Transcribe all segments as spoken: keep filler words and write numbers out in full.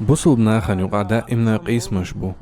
Бусулба нахана юкъа даимна къийсамаш бу.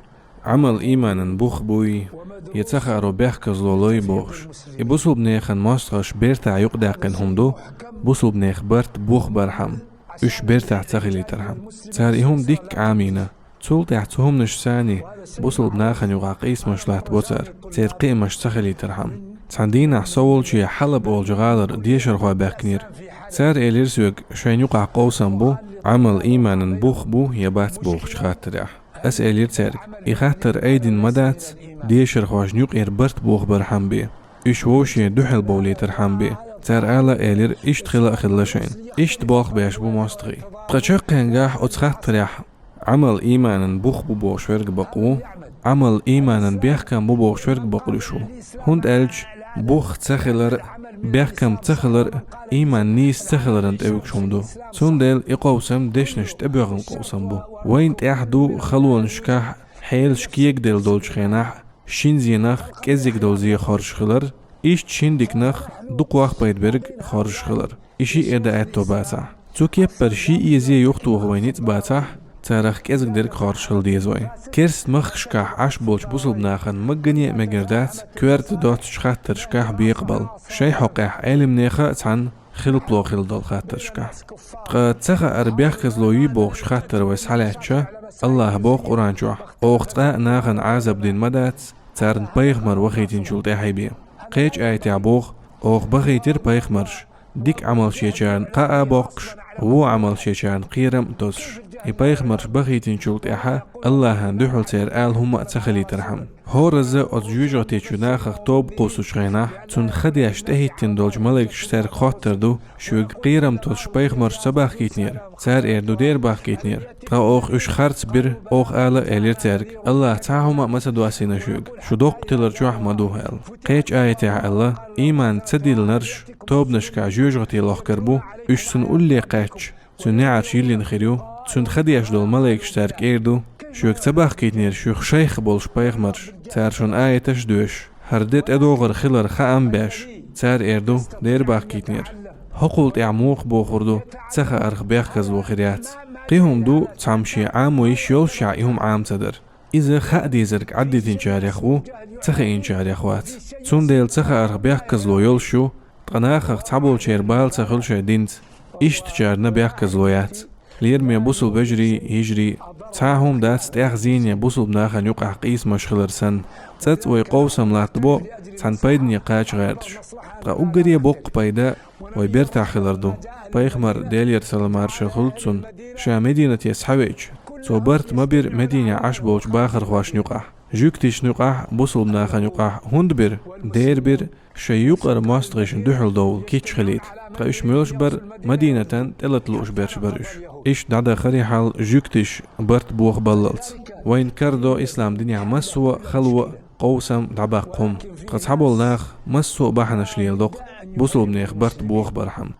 Ӏамал ийманан бух буй, я ца хааро бехказло лой бохуш. И бусулба нехан мостагӀаш бертахь юкъадаьккхина хӀума ду, бусулба нех барт бух бархьама, уьш бертахь ца хилийтархьама. Цара и хӀума дикка Ӏамийна. Цул тӀаьхьа цу хӀуманаш саний бусулба нахана юкъахь къийсамаш латтабо цара, церан кхиамаш ца хилийтархьама. Цхьана дийнахь со волчу Хьалаб олчу гӀалара дешархой баьхкинера. Цара элира соьга, шайна юкъахь къовсам бу, Ӏамал ийманан бух бу я бац бохучу хаттарехь. Аса элира цаьрга, и хаттар айдина ма дац, дешархошна юкъера барт бух бархьама бен, уьш вовшийн дуьхьал бовлийтархьама бен. Цара ала а элира, иштта хила а хилла шайна. Иштта болх беш бу мостагӀий. Ткъа чаккхенгахь оцу хаттарехь Ӏамал ийманан бух бу бохуш верг бакъ ву, Ӏамал ийманан бехкам бу бохуш верг бакъ луьш ву. ХӀунда аьлча бух ца хилар а, бехкам ца хилар а ийман нийса ца хиларан тӀе вуьгуш хӀума ду. Цундела и къовсам дешнаш тӀебоьгӀна къовсам бу. Вайна тӀехь ду халонашкахь, хьелаш кегаделла долчу хенахь, шина зенах кӀеззиг долу зе хоржуш хилар, иштта шина диканах дукхох пайда берг хоржуш хилар. И шиъ а дан аьтто бацахь. Цу кеппара шиъ а зе юхатоха вай ницкъ бацахь, царах кӀезиг дерг хоржуш хила деза вай. Керста махкашкахь Ӏаш болчу бусулба нахана магане а мегар дац, коьрта доцучу хаттаршкахь бекъабала. Шайн хьокъехь Ӏелимнеха а цхьаьна хилпало хила долу хаттаршкахь. Ткъа ца хаар бехказло юй бохучу хаттар вай схьалаьцча, Аллаха боху Къуръан чохь: «Оха цкъа а нахана Ӏазап дина ма дац, царна пайхамар вахийтинчул тӀаьхье бен». Кхечу аятехь боху: «Оха бахийтира пайхамарш, дика Ӏамал шечарна кхаъ а боккхуш, вон Ӏамал шечарна кхерам а тосуш». И пайхамарш бахийтинчул тӀаьхьа Аллахьан дуьхьал церан ала хӀумма а ца хилийтархьама. ХӀоразза оцу жоьжахати чу нахах тоба кхуссучу хенахь, цунна хан деш тӀехӀиттина долчу маликаша цаьрга хоттур ду: «Шуьга кхерам тосуш пайхамарш ца бахкийтинера?» Цара эр ду: «Дера бахкийтинера». Ткъа оха уьш харц бира, оха ала а элира цаьрга: «Аллаха цхьа хӀума а ма ца доссийна шуьга, шу доккха тилар чохь а ма ду», – аьлла. Кхечу аятехь аьлла: «Ийман ца диллинарш тобанашкахь жоьжахати лохкур бу, уьш цунна улле кхаьчча, цуьнан неӀарш йиллина хир ю». Цунна хан деш долу малайкаш цаьрга эр ду: «Шуьга ца бахкийтинера шух шайх болуш пайхамарш, цара шуна аяташ а доьшуш, хӀара де тӀедогӀур хилар хаам а беш?» Цара эр ду: «Дера бахкийтинера». ХӀокхул тӀаьхьа муха бохур ду, ца хаарх бехказло хир яц? Кхин хӀума ду, цхьамма шен Ӏамо йиш йолушехь и хӀума Ӏама ца дара. Иза хаа дезарг Ӏаддитинчарех ву, ца хиинчарех вац. Цундела ца хаарх бехказло йолуш ю, ткъа нахах цхьаболчеран бала ца хуьлу шайн динца. Ишттачарна бехказло яц. Лераме бусулба вежарий, йижарий, цхьа а хӀума дац тӀех зене бусулба нахана юкъахь къийсамаш хилар санна. ЦӀацӀа вай къовсам латтабо, цхьана пайдане кхача гӀерташ. Ткъа уггаре боккха пайда вай бертахь хилар ду. Пайхамар, Делера салам-маршалла хуьлда цунна, ша Мединате схьавеача, цо барт ма бира Мединехь Ӏаш болчу бахархошна юкъахь. Жуьгташна юкъахь, бусулба нахана юкъахь хӀунда бира? Дера бира, шайн юкъара мостагӀашна дуьхьал довла кийча хилийта. Ткъа уьш муьлш бара? Мадинатан тӀелата лууш берш бара уьш. Иштта дӀадахара хьал жуьгташа барт бохабаллалц. Вайна карадо ислам динехь массо а хало а, къовсам дӀабаккха хӀума. Ткъа цхьаболу нах массо а бахьанаш леладо-кх бусулбанех барт бохабархьама.